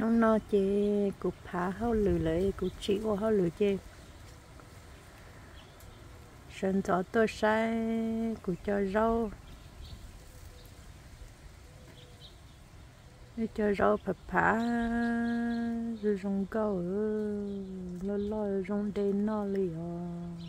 Hnub no ces kuv phav hauj lwm lawm, kuv tsis ua hauj lwm ces sawv ntxov tuaj saib kuv cov zaub. Wb cov zaub phav phav zoo zoo nkauj, loj loj zoo de noj li os.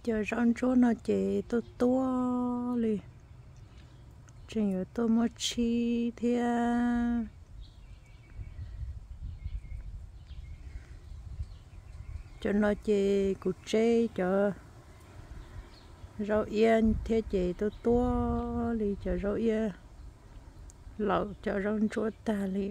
Cov zaub ntsuab no ces tuaj tuaj li, tseem yuav tuaj muab tshib thiab. Cov no ces kuv tseb cov zaub iab thiab ces tuaj tuaj li cov zaub iab laus, cov zaub ntsuab tag li.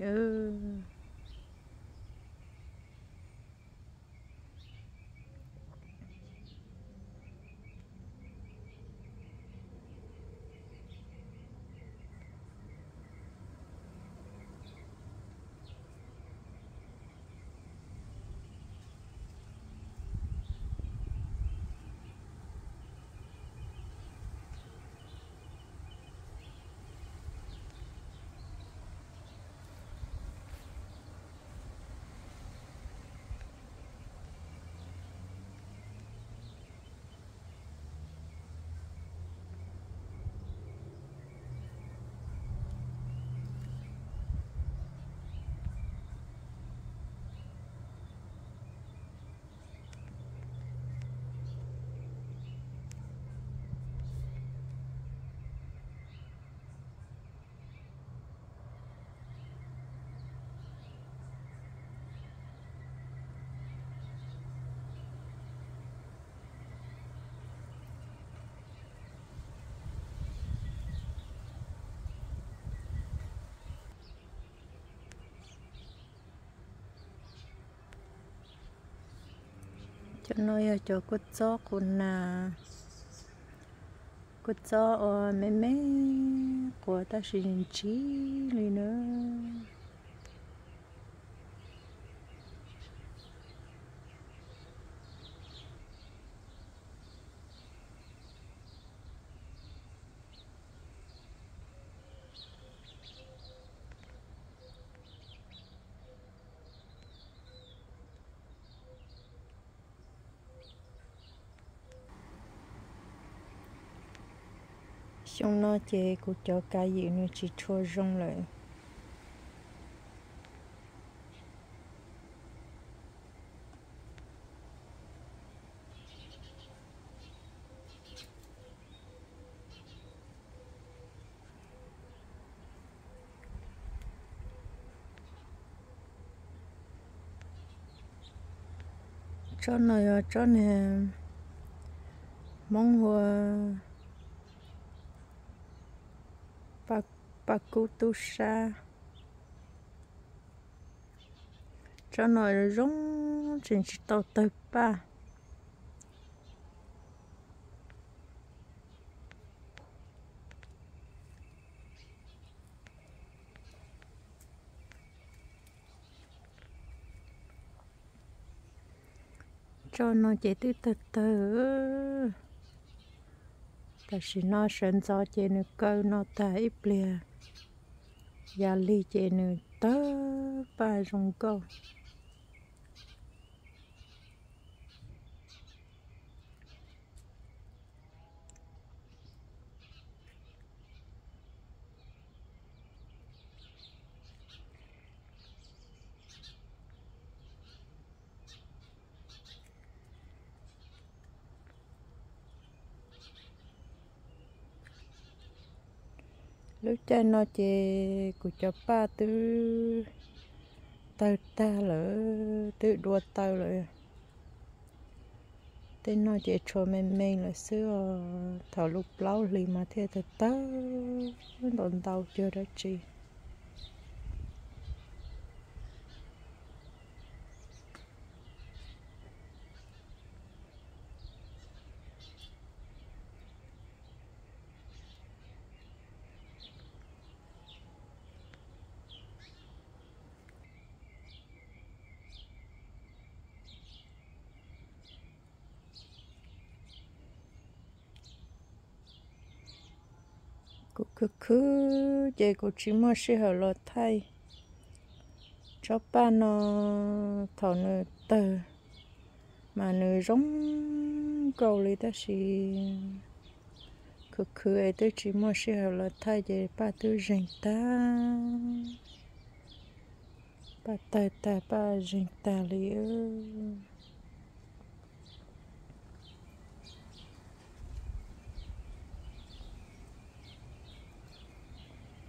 Cov no yog cov kua txob qus nas, kua txob uas me me quas tab sis ntsib li na. Xyoo no ces kuv cov kav ywm nws tsis tshua zoo lawm. Tsob no yog tsob niag Hmoob hu ua paj kub tub sab. Tsob no zoo tseem tsis tau tawg paj. Tsob no ces twb tawg tawg. Tam sim no sawv ntxov ces nws kaw no tag ib pliag, yam lig ces nws tawg paj zoo nkauj. Lub caij no ces kuv cov paj twb tawg tag lawm, twb dua taw lawm. Tej no ces tshuav me me lawm xwb os, thaum lub plaub hlis mas thiaj tawg tawg ntau ntau cuag dab tsi. Kuv khwv khwv ces kuv tsis muaj sij hawm los thaij. Tsob paj no thaum nws tawg mas nws zoo nkauj li tab sis khwv khwv es twb tsis muaj sij hawm los thaij ces paj twb zeeg tag. Paj tawg tag, paj zeeg tag li.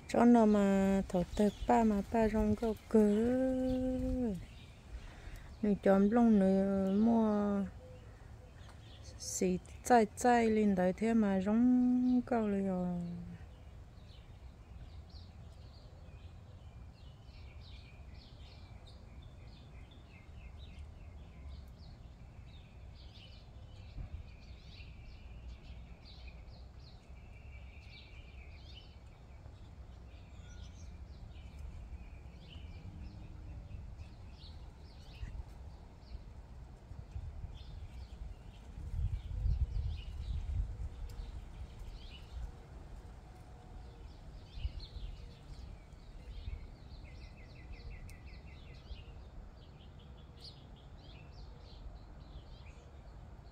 Tsob no mas thaum tawg paj mas paj zoo nkauj kawg. Nws cov nplooj nws muaj xim txaij txaij li ntawd thiab mas zoo nkauj li os.